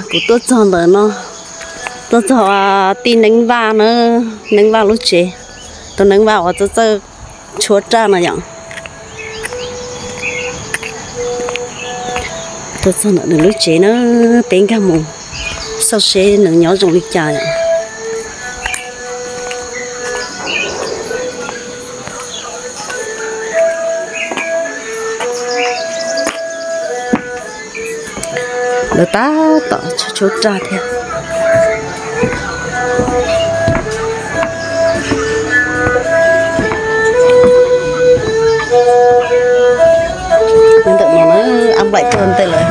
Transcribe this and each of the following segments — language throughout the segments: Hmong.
Kuv tuaj txog ntawm no, tuaj txog tij Neeb Vaj na, Neeb Vaj lub tsev, tus Neeb Vaj uas txawj txawj tshuab raj no yom. Tuaj txog ntawm nws lub tsev na, peb nkag mus xauj seb nws nyob zoo li cas yom. Lawv tab tom tshuab raj thiab. Ntawm no na, ab nplaim tuaj ntej lawm.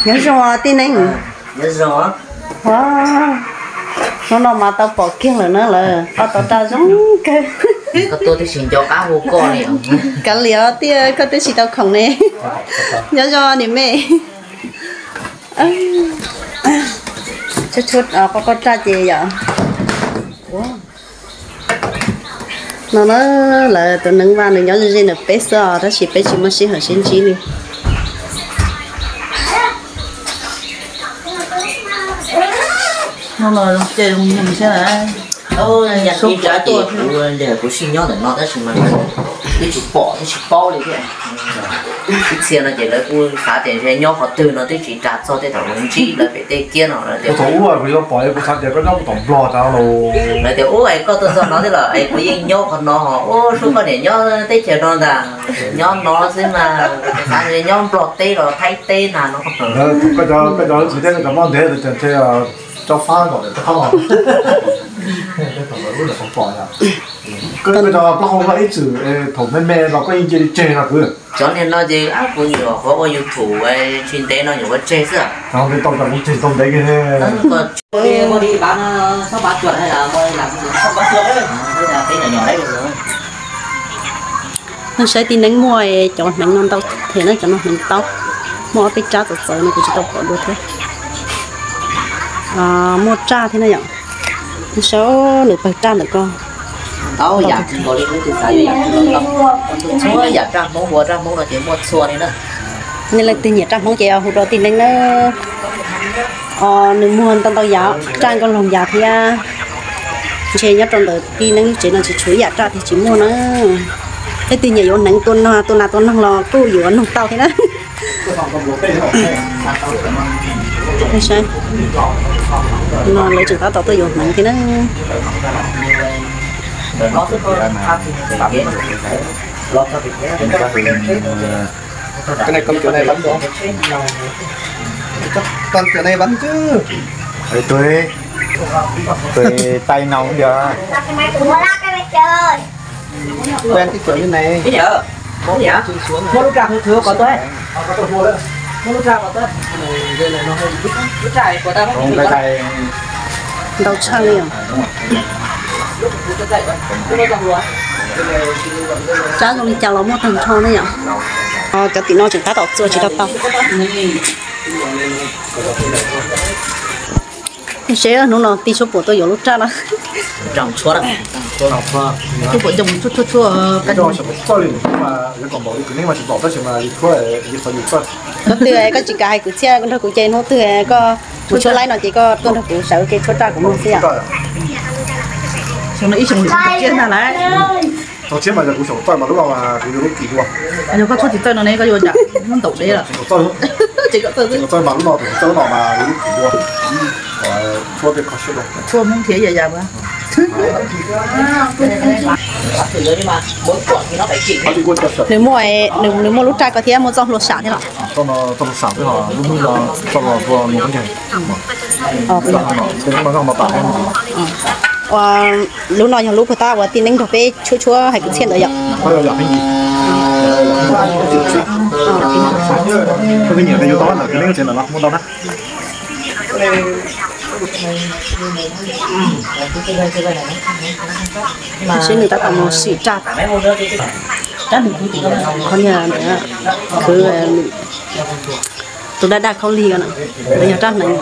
Nyob zoo tij Neeb. Nyob zoo. Hnub no mas tau pom kiag lawm na, lawv qoj tau raj zoo kawg. Koj tuaj tib si nco qab hu koj li. Kav liam tiag, koj twb tsis tau khoom ne. Nyob zoo niam me. Tshuab tshuab qoj qoj raj ces yom. No na, lawv tus Neeb Vaj nws nyob ze ze ntawm peb xwb os, tab sis peb tsis muaj sij hawm sib ntsib li. Hnub no zoo caij zoo nyoog thiab na. Kuv sib nyob ntawm no tab sis mas twb tsis pom twb tsis paub li thiab. Ib txhia no ces lawv kuj xav tias ntshe nyob qhov twg no twb tsis ras txog tej thaum lawv ntsib lawv pem tej kiab no lawv tias, ub, kuv yuav pom kuv xav tias koj nyob mus tom Nplog tas los. Lawv tias, ub, es koj tuaj txog no thiab los es kuv yeej nyob qhov no ho, ub, sub koj niam nyob teb chaws no ntag, nyob no xwb mas, xav tias nyob Nplog teb los Thaib teb ntag no. Koj cov txiv thiab koj cov moj ntev ces ntshe tsob fab kom lawm. Koj cov plaub hau no ib txwm thaum me me los koj yeej cia li tseg no kwv. Cov niag no ces kuv nyuam qhuav ua YouTube tsis ntev no nyuam qhuav tseg xwb. Tau kuv tseg tau ntev kiag. Nej saib tib neeg muaj cov hneev no ntau thiab na, cov no hneev taub, muaj ob peb rab txawv txawv no kuv tsis tau pom dua thiab. Muaj raj thiab na yom. Nej saib nws pawg raj ntawm ko. Txhua yam raj Hmoob, ua raj Hmoob no ces muaj txhua li na. Nej leej twg nyiam raj Hmoob ces hu rau tib neeg na. Nws muag ntau ntau yam, raj nkauj laug yam thiab. Ntshe nyob rau ntawm tib neeg lub tsev no tsis tshuav ib yam raj tiag tsis muaj na. Leej twg nyiam yuav hneev tua nas tua noog los kuj yuav noog tau thiab na. No lawv tseem tab tom tuaj yuav hneev thiab na. Cái này con kiểu này bắn được không? Con kiểu này bắn chứ. Ê, tôi, tôi tay nóng kìa. Quen cái kiểu như này. Muab lub raj thứ thứ có tôi. Muab lub raj có tôi. Lub raj của tao. Không, tay tay. Ntau tshaj li os. Tsab zoo li cas los muaj tag nrho ne yom. Cov tim no tseem tab tom txua tsis tau tau. Seb hnub no tij Tshuab puas tuaj yuav lub raj na. Tshuab puas coj mus tshuab tshuab tshuab. Hnub twg koj tsis kam hais kwv txhiaj koj nrog kuv ces hnub twg koj mus tshuab laib no ces koj tuaj nrog kuv sawv kev tshuab raj kuv mloog xwb yom. Xyoo no ib xyoo lwm tus tau tshiab ntag lauj. Tau tshiab mas yog kuv xyaum txawj mas lub no mas kuv yuav lub kis dua. Yog koj tshuab tsis txawj no ne koj yuav ua cas, muab ntaus dev lawm. Txawj, tseem kom txawj xwb. Txawj mas lub no, txawj lub no mas yuav lub kis dua. Tshuab tej kho siab dua. Tshuab Hmoob thiab yam yam mas. Nws muaj, nws muaj lub raj ko thiab muaj txoj hlua sam thiab los? Txoj hlua sam thiab los lub hnub no txoj hlua mus kab nkeeg. Lub no yog lub puag ta uas tij Neeb nrog peb tshuab tshuab hais kwv txhiaj ntawd yom. Seb nws tab tom mus sim raj. Qhov niag khwv tus daj daj khaub lig ko na, yog raj hneev.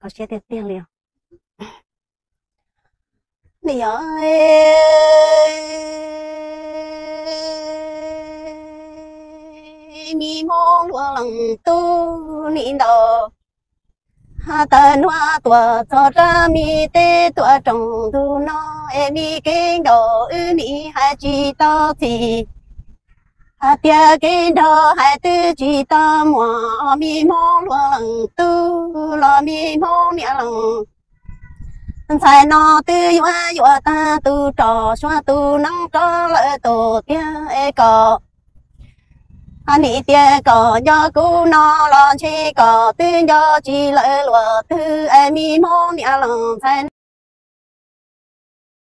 Kho siab tiag tiag li os. Nim yog mi Hmoob luaj leej tub nim ntaus, tawm nuav tuaj txog rab mi teb tuaj rooj ntug no, es mi kev nraug wb nim hais tsis tau txim, hais tias kev nraug hais twg tsis tau muaj, mi Hmoob luag leej tub los mi Hmoob niam leej. Ntxhais no twb yuav yuav tag tus rog Suav tus neeb rov lawm tus tiag es kom nim tias kom nco kuv no los ntshe kom twb nco tsis lawm luag twg es mi Hmoob niam leej ntxhais